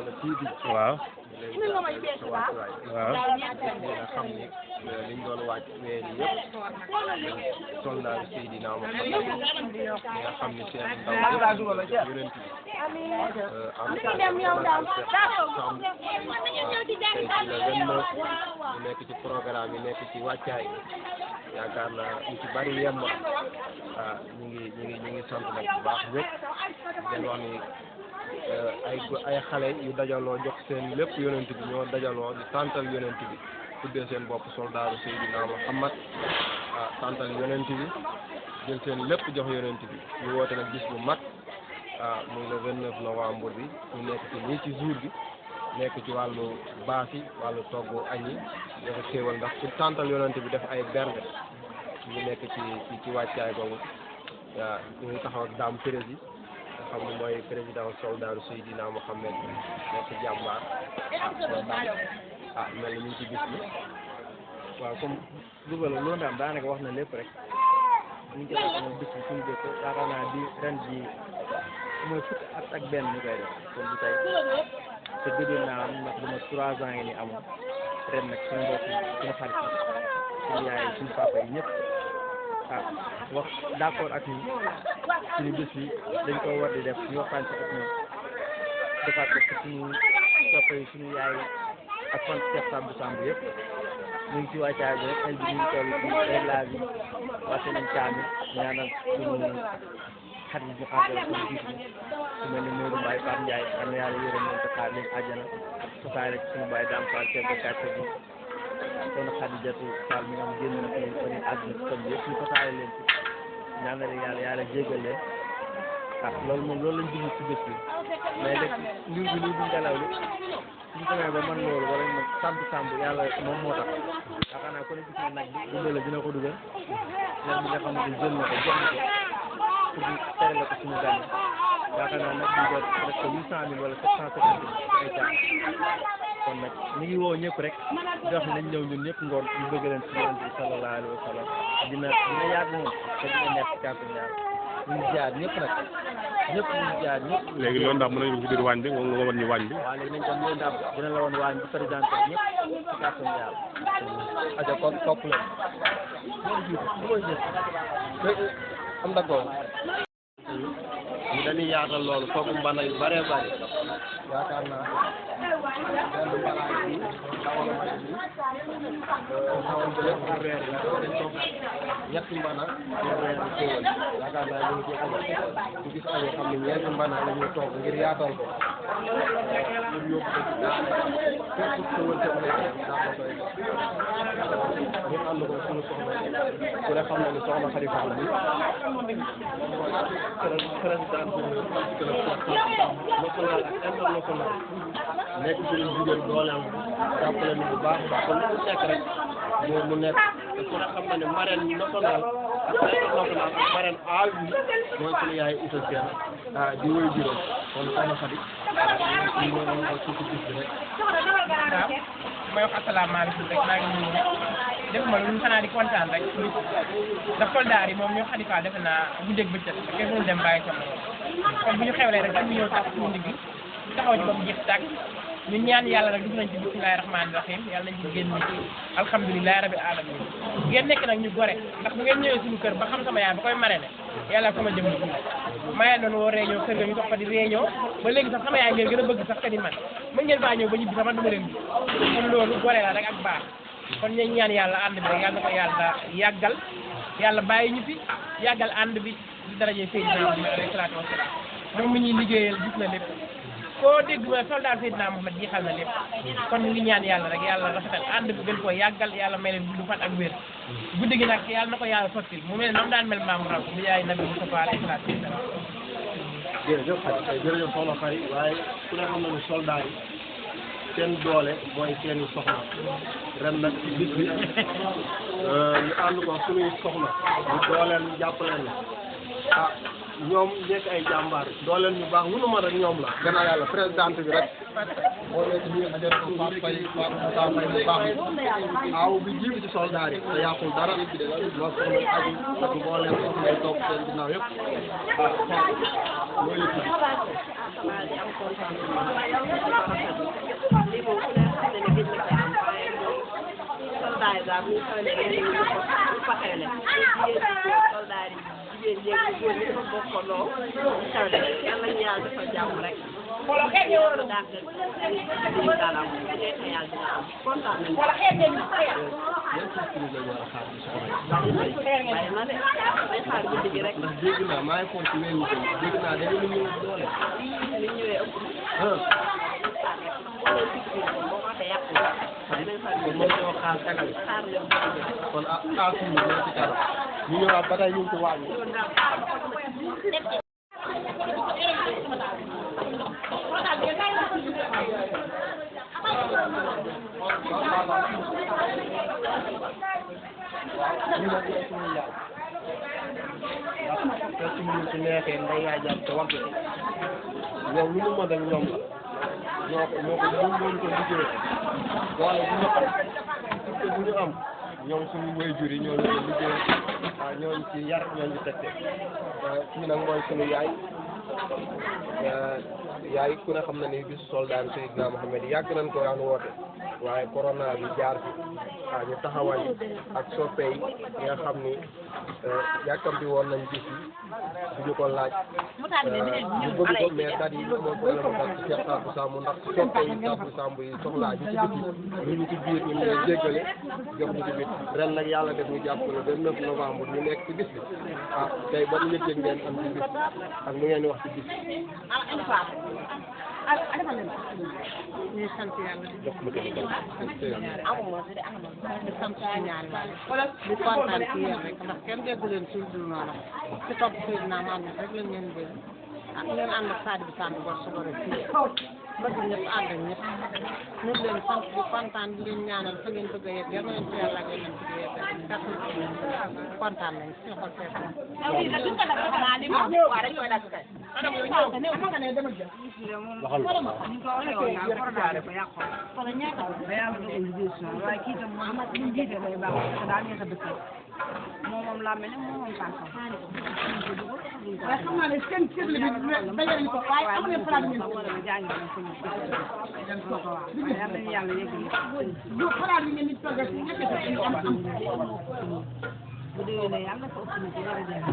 Solo TV. waaw. waaw. nga xam ni liñ doon wàcc weer yi yëpp soldat Seydina Muhammad nga xam ni seen ndaw yonent bi ñu nekk ci programme yi nekk ci wàccaay yaakaar naa ñu ci bari yemb ñu ngi sant nag bu baax ñëpp leen wax ni ay xale yu dajaloo jox seen lépp yonent bi ñoo dajaloo di santal yonent bi tuddee seen bopp soldaaru Seydina Muhammad santal yonent bi jël seen lépp jox yonent bi ñu woote nag bis bu mag muy le 29 novembre bi ñu nekk ci nii ci jour bi nekk ci wàllu baas yi wàllu togg añ yi dafa xéewal ndax pour santal yonent bi def ay bernde ñu nekk ci wàccaay boobu waaw ñu ngi taxaw ak Dame Prési nga xam ne mooy président soldaaru Seydina Muhammad nekk jàmbaar mel ni ñu ngi ci bis bi. waaw comme Louga la loolu daal daanaka wax na lépp rek ñu ngi koy def bis bi suñu dëkk yaakaar naa di ren ji mooy fukki at ak benn ñu koy def kon bi tey te gëjoon naa am ndax dama 3 ans ngi ni amul ren nag suñu mbokk suñu xarit suñu yaay suñu papa yi ñëpp wax d'accord ak ñun suñu bis bi dañ ko war di def ñu waxtaan ci ak ñoom defaat ko ci suñu papa yi suñu yaay ak fan Cheikh Samb yëpp ñu ngi ci wàccaay bi rek bi ñu ngi toll ci réglage bi wàcce nañ caami ñaanal suñu xarit yi ñu àndal suñu gis bi su mel ni Modou Mbaye Pape Ndiaye am na yàlla yërëm leen te xaar leen àjjana sosaay rek suñu Baye Dame Fall chef de quartier bi kon Khadijatou Fall mi nga xam génn na ko ñu àdduna tam yëpp ñu sosaay leen ci ñaanal yàlla jéggal leen loolu moom loolu lañ jublu ci bés bi mais rek liir bi lii du ngelaw li suñu demee ba man loolu wala man sàmb yàlla moom moo tax yaakaar naa ko ne gis na nag bi duggale dina ko dugal nag bi nga xamante ni jël na ko jox na ko pour ñu terale ko suñu gan yaakaar naa nag bi jot presque 800 000 wala 750 ay caa kon nag ñu ngi woo ñëpp rek di wax nañ ñëw ñun ñëpp ngoon ñu bëgg leen ci yonent bi sallallahu alayhi wa sallam dina yàgg moom te dina nekk ci kàttan yàlla ñu ngi jaar ñëpp nag ñëpp ñu ngi jaar ñëpp. léegi loolu ndax mën nañu ko ci biir waañ bi nga wan ñu waañ bi. waaw léegi nañ ko ñëw ndax dina la woon waañ bi présenté ñëpp ci kàttan yàlla. aja kon topp la am na ko ñu dañuy yaatal loolu foofu mbana yu bëree bëri yaakaar naa benn mbana yi dawal ma yi xawoon ba lépp pour reer la dañ toog ñetti mbana pour reer bi xéewal yaakaar naa ñu ngi ci añ ku gis añ xam ne ñeenti mbana la ñuy toog ngir yaatal ko pour yóbbu ko ci daal fépp xéewal te mën a daa ko koy ñu ànd ko suñu soxna ku ne xam na ni soxna Xadi Fall bi président national ak international nekk suñu jigéen dooleem jàppale ñu bu baax baax kon lu nekk rek mu nekk te ku ne xam na ne marraine national ak international ak marraine à vie mooy suñu yaay Issa Sène di wéy juróom kon soxna Xadi ñu mën a suufu gis bi rek may wax asalaamaaleykum rek maa ngi nuyu def ma lu ñu xanaa di kontaan rek ndax soldaar yi moom ñoo Xadi Fall defe naa bu dégg bëccëg kenn mënul dem bàyyi sama kon bu ñu xewlee rek dañu ñëw tax suñu ndigg taxaw ci ba mu jeex tàkk ñun ñaan yàlla nag dugg nañ ci bismillahi rahmaani rahim yàlla nañ ci génn ci alhamdulilahi rabil alamin ngeen nekk nag ñu gore ndax bu ngeen ñëwee suñu kër ba xam sama yaay ba koy marraine yàlla sama jëm ci mayee noonu woo réunion kër ga ñu dox fa di réunion ba léegi sax sama yaay ngeen gën a bëgg sax ka di man mën ngeen baa ñëw ba ñibbi sama duma leen bi kon loolu gore la rek ak baax kon ñu ñaan yàlla ànd bi rek yàlla na ko yàlla yàggal yàlla bàyyi ñu fi yàggal ànd bi di daraje Seydina Muhammad alayhi salaatu wasalaam moom mi ñuy liggéeyal gis na lépp koo dégg ma soldat Seydina Muhammad jeexal na lépp kon ñu ngi ñaan yàlla rek yàlla rafetal ànd bi gën koo yàggal yàlla may leen gudd fan ak wér guddi gi nag yàlla na ko yàlla sottil mu mel nam daan mel maamu raw bi yaay nabi Mustafa alayhi salaatu wasalaam jërëjëf Xadi jërëjëf soxna Xadi waaye ku ne xam na ni soldat yi seen doole mooy seeni soxna ren nag ci bis bi ñu ànd ko suñuy soxna ñu dooleel ñu jàppaleen la ñoom nekk ay jàmbaar dooleel ñu baax mënu ma rek ñoom la gannaaw yàlla présidente bi rek moo nekk nii ajatu Fatou Faye Fatou Faye bu baax bi aaw bi jiitu ci soldat yi te yàqul dara moo soxna aju ak mbooleem soxna yi toog seen ginnaaw yëpp loo yëg ci xanaa di am contentement lii moom ku ne xam ne gëj na ko am waaye moom soldat yi daal bu ñu xewlee ñu fa xewle soldat yi jigéen ñi góor ñi dafa bokkaloo xewle yàlla ñu yàlla dafa jàmm rek yàlla daal di dalam neexe yàlla dina am kontaan nañu yan surprise la ñu war a xaar ci soxna waaye na de day xaar guddi gi rek ndax dégg naa maa ngi xool ci wér dégg naa da ngeen ñëw doole li ñëwee ëpp wala sikki boo ko waxee yàqu dinañ xaar kon mën ñoo xaar tagal xaar leen guddi gi kon ah suñu ñoo ci kanam ñu ñëwaat ba tey ñu ngi ci waañ bi ñu nag ñooy suñu yaay ndax suñu su neexee nday yaay jàpp te waxtu ñoom lu mu mën ak ñoom la ñoo ko ñu ko liggéey wala bu ñu am bu ñu am ñoom suñu waajur yi ñoo ñu ko liggéey waaw ñooñu ci yar ñooñu ci tette kii nag mooy suñu yaay yaay ku ne xam na ni bisu soldat Seydina Mohamed yàgg nañ ko daan woote waaye corona bi jaar fi waaw ñu taxawal ak soppe yi nga xam ni yàkkamti woon nañ bis yi duñu ko laaj ñu bëgg ko mais kat yi moo problème kat ci Cheikh Sadou Samb ndax soppe yi Sadou Samb yi soxlaa ñu ci biti ñu ñu ci biir ñu leen jéggale jox ñu ci biir ren nag yàlla def ñu jàpp le 29 novembre ñu nekk ci bis bi ah tey ban yëg-yëg ngeen am ci bis ak lu ngeen di wax ci bis ñuy sant yàlla jox ma ko di sant si ñaari waale di kontaan ci yéen rek ndax kenn déggu leen suy dul noonu ci topp Seydina Mohamed rek lañ leen dégg ak ngeen ànd ak Sadibou Samb Gor Sogo rek fii bëgg ñëpp ànd ak ñëpp ñu leen sant di kontaan di leen ñaanal fa ngeen bëgg a yegg yal na leen ci yàlla ak yéen bëgg a yegg kontaan nañ si xol fees moom laa mel ne moom tànk waaye xam naa ne seen cër la bi dajale ko waaye am na place ngeen ko jàng nañ suñu yàlla yegg du xalaat yi ngeen di toggal ci ñëpp am bu déwénee yàlla ko ëpp na ci jërëjëf